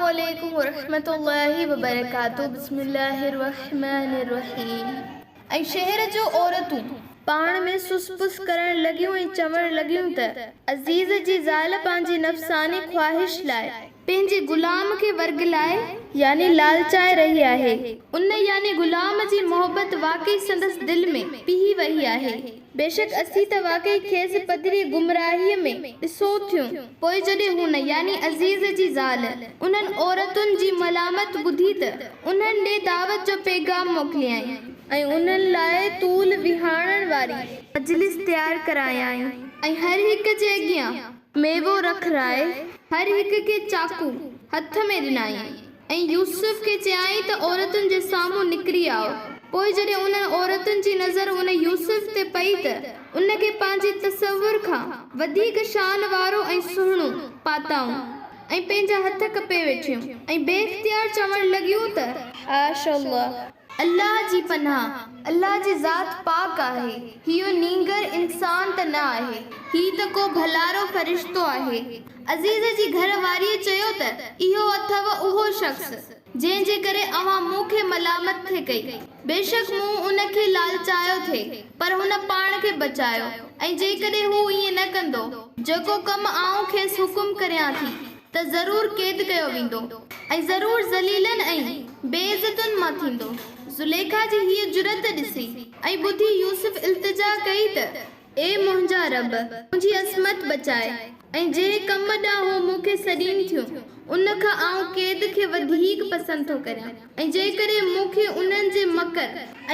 عليڪم ورحمة الله وبرڪاته بسم الله الرحمٰن الرحيم ۽ شهر جون عورتون پاڻ ۾ سس پس ڪرڻ لڳيون ۽ چوڻ لڳيون ته عزيز جي زال پنهنجي نفساني خواهش لاء پنهنجي غلام کي ورغلائي يعني لالچائي رهي آهي. ان يعني غلام جي محبت واقعي سندس دل ۾ پيهي ويئي آهي. بيشڪ اسين ته واقعي کيس پڌريء گمراهيء ۾ ڏسون ٿيون. پوء جڏهن هن، يعني عزيز جي زال، انهن عورتن جي ملامت ٻڌي ته انهن ڏي دعوت جو پيغام موڪليائين. ۽ انهن لاء طول وهاڻڻ واري مجلس تيار ڪرايائين. ۽ هر هڪ جي اڳيان ميوو رکرائي هر هڪ کي چاقو هٿ ۾ ڏنائين. ۽ يوسف کي چيائين ته عورتن جي سامهون نڪري آء. پوء جڏهن انهن عورتن جي نظر ان يوسف تي پئي ته ان کي پنهنجي تصور کان وڌيڪ شان وارو ۽ سهڻو پاتائون ۽ پنهنجا هٿ ڪپي ويٺيون ۽ بي اختيار چوڻ لڳيون ته. حاش الله! الله جي پناهه، الله جي ذات پاڪ آهي، هيء نينگر انسان ته نه آهي، هي ته ڪو ڀلارو فرشتو آهي. عزيز جي گهر واريء چيو ته، اهو اٿئو اهو شخص، جنهن جي ڪري اوهان مون کي ملامت ٿي ڪئي. بيشڪ مون ان کي لالچايو ٿي، پر هن پاڻ کي بچايو، ۽ جيڪڏهن هو ائين نه ڪندو، جيڪو ڪم آئون کيس حڪم ڪريان ٿي، ته ضرور قيد ڪيو ويندو ۽ ضرور ذليلن ۽ بي عزتن مان ٿيندو. زليخا جي هيء جرئت ڏسي ۽ ٻڌي يوسف التجا ڪئي ته، اي منهنجا رب! منهنجي عصمت بچاء ۽ جنهن ڪم ڏانهن هو مون کي سڏين ٿيون، ان کان آئون قيد کي وڌيڪ پسند ٿو ڪريان ۽ جيڪڏهن مون کي انهن جي مڪر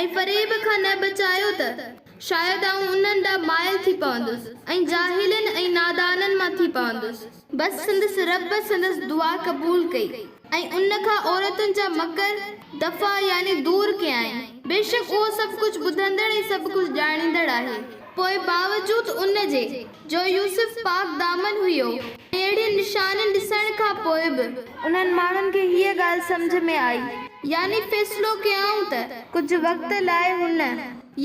۽ فريب کان نه بچايو ته شايد آئون انهن ڏانهن مائل ٿي پوندس ۽ جاهلن ۽ نادانن مان ٿي پوندس. بس سندس رب سندس دعا قبول ڪئي ۽ ان کان عورتن جا مڪر دفع يعني دور ڪيائين. بيشڪ اهو سڀ ڪجهه ٻڌندڙ ۽ سڀ ڪجهه ڄاڻيندڙ آهي. پوء باوجود ان جي جو يوسف پاڪ دامن هيو ۽ اهڙين نشانين ڏسڻ کان پوء به، انهن ماڻهن کي هيء ڳالهه سمجهه ۾ آئي يعني فيصلو ڪيائون ته ڪجهه وقت لاء هن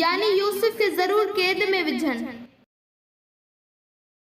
يعني يوسف کي ضرور قيد ۾ وجهن.